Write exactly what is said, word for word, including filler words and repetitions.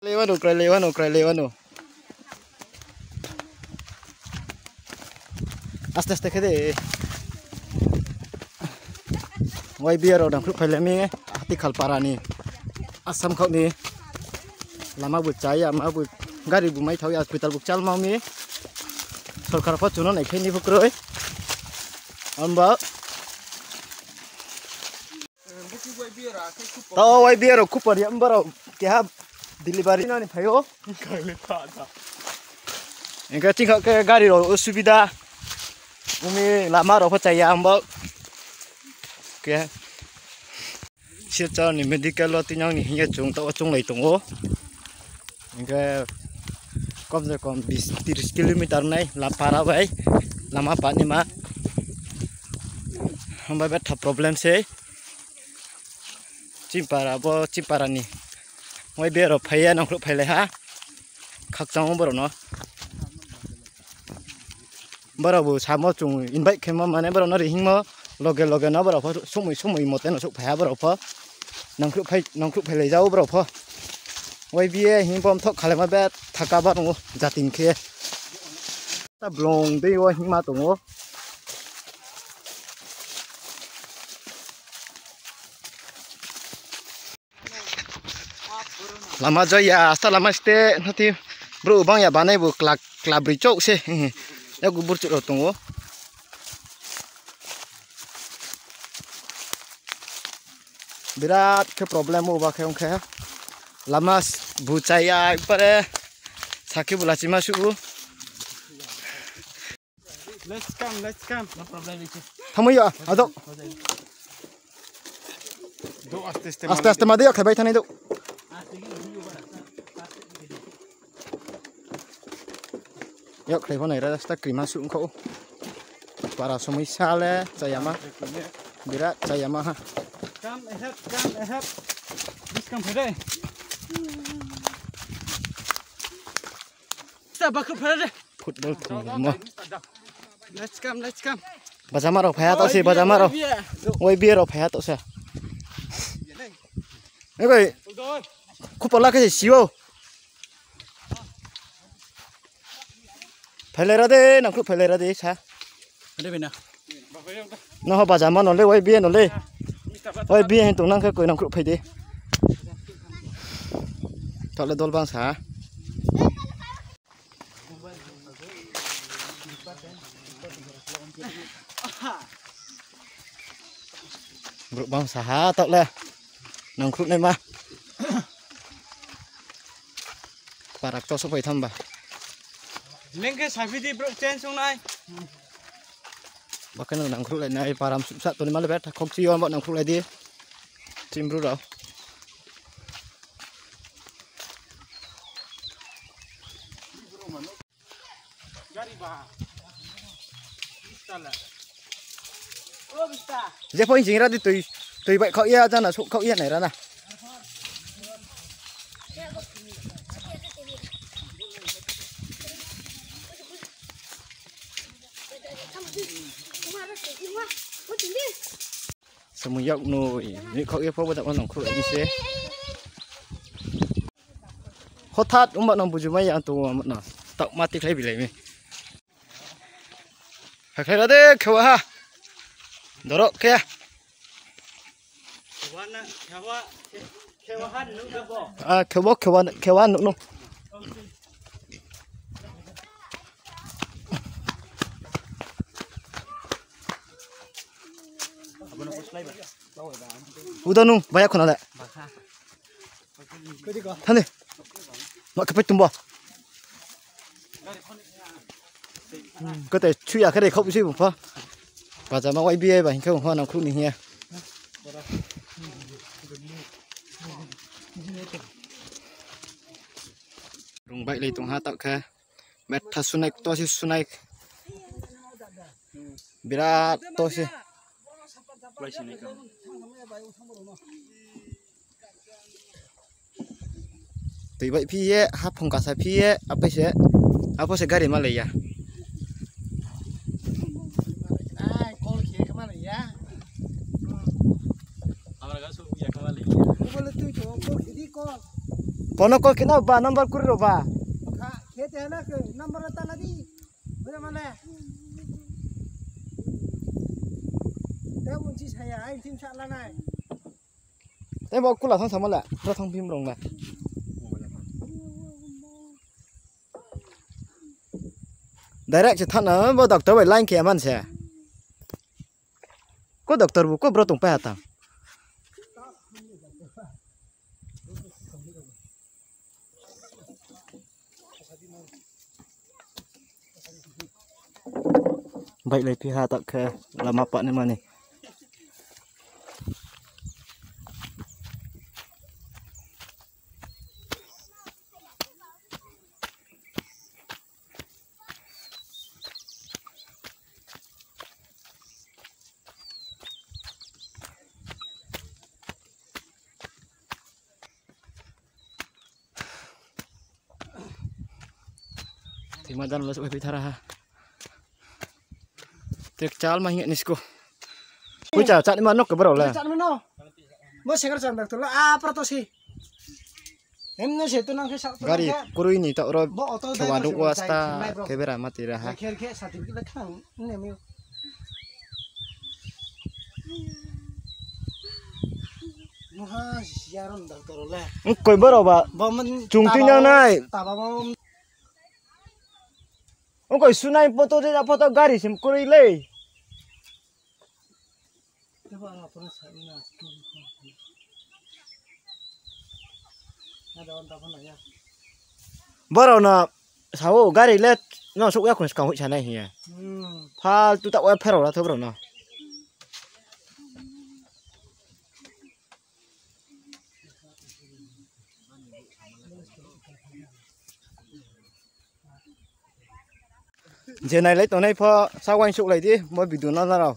Krai le wano, krai le wano, krai le wano. Aste aste khe de. Y B A rao nangkhruh phai le mi, Hatikhal para ni, Assam khaoh ni. Lama bu chaya, ma bu gari bu mai thao ya, hospital bu kchal ma mi. Sorkar pho chung no nai khe ni pho kroi. Amba. Tao Y B A rao khupor ya, amba rao keha delivery nani phai ou. Hingkhe chingkha khe gari rao osubida. Umi lama rao pho chaya amba. Khe Silchar ni medical wo tinang ni hing ye chung tao chounglai tong ou. Hingkhe kom se kom bis tiris kilometer nai la para bai lama pa ni ma. Hamba betha problem se. Chini para bo, chini para ni. Y B A rao phai ye nangkhruh phai lai ha. Khakchang ou brao no. Brao bu samo chung invite khe ma mane brao no ri hingmo loge loge no brao pho sumoi sumoi mote no souhphai ha brao pho. Nangkhruh phai, nangkhruh phai lai jao brao pho. Y B A hing bo mthoh khalaima be thaka ba nung ou jatin khe. Ta blong dei wo hingma tong ou. Lama joi ya, asta lama ste, nati brouh bang ya banai bu kla, kla broi chouh se. Yagu burchouh rao tong ou. Birat khe problem o ba khe ong khe. Lama s-, bu chaya, pare sakhe bu lachima suh ou. Let's come, let's come. No problem, Ricky. Tamo ya, ado. Do aste aste aste ma de, ya khlai bai thani do. Ya khlai pho nai ra, rasta krima suh ong kho. Para somoi sa le chayama. Birat chayama ha. Come ahead, come ahead. Please come ahead. Football thongmo. Let's come, let's come. Bajama rao phai ha taoh se, bajama rao. Y B A rao phai ha taoh se. Ego, khupor la khe se si ou. Phailai ra de, nangkhruh phailai ra de, sa. Nang ho bajama no le, Y B A no le. Y B A hing tong nang khe koi nangkhruh phai de. Taoh le dol bang sa. Brouh bang sa ha taoh le. Nangkhruh naima. Parak to souhphai tham ba. Neng khe saphi di brouh change ong nai. Ba khe nang nangkhruh lai nai, param suhsa tongni ma le betha khokchi yo, abo nangkhruh lai di. Chini bru rao. Je pho hing ra di tui, tui baih khaoh ya, jana souh khaoh ya nai ra na. Samung yak noi, ni khaoh ye pho bo jama nangkhruh ni se. Hothat ongba no buju mai ya tong ou, amo no. Taoh ma tikhlai bilai mi. Khakhlai ra de, khewa ha. Dorok khe. Ah, khewa, khewa, khewa nuh no. Uda nung, baya khuna le. Thani. Ma khe pai tumbo. Kate chuya khe re khop si bung pho. Bajama Y B A ba hing khe bung pho nangkhruh ni hing ye. Rung baih lai tong ha taoh khe. Betha sunai, to se sunai. Birat to se. Tui baih phi ye, haphung kasa phi ye, apai se, apho se gari ma lai ya. Ono call khe na ba number kuri ro ba. Khe te na ke number ta la di. Bera male. Te unchi saya ai tim sa la nai. Te bo kula thang sama le, pro thang phim rong na. Direct se thang na, bo doctor bai line khe man se. Ko doctor bu ko bro tong pai ha tang. Bike lai phi ha tak khe lama pa ni mani. Thima dan lo se pai thara ha. Trek chal ma hing ni sko. Pui cha chat ni ma nok ke bro le. Chat ni ma no. Mo segar chan dak to la a pra to si. Em ne se to nang khe sa to gari nang khe. Kurui ni to ro. Bo auto khe driver wa se duk wa chai sta khe nai bro. Khe bera mati ra ha. Khe khe certificate le thang ne mi. Muha siya ron doctor le. Ong koi boro ba. Bo man chung tui nang nai. Taba bo. Ong koi sunai poto je poto gari sim kurui le. Boro no sao gari le no sok ya khun skang hoih sanai hing ye. Hmm. Phal tu tak wa phero la tho boro no. Je nailai tongnai pho sa uaingsouhlai di, bo video no nrao.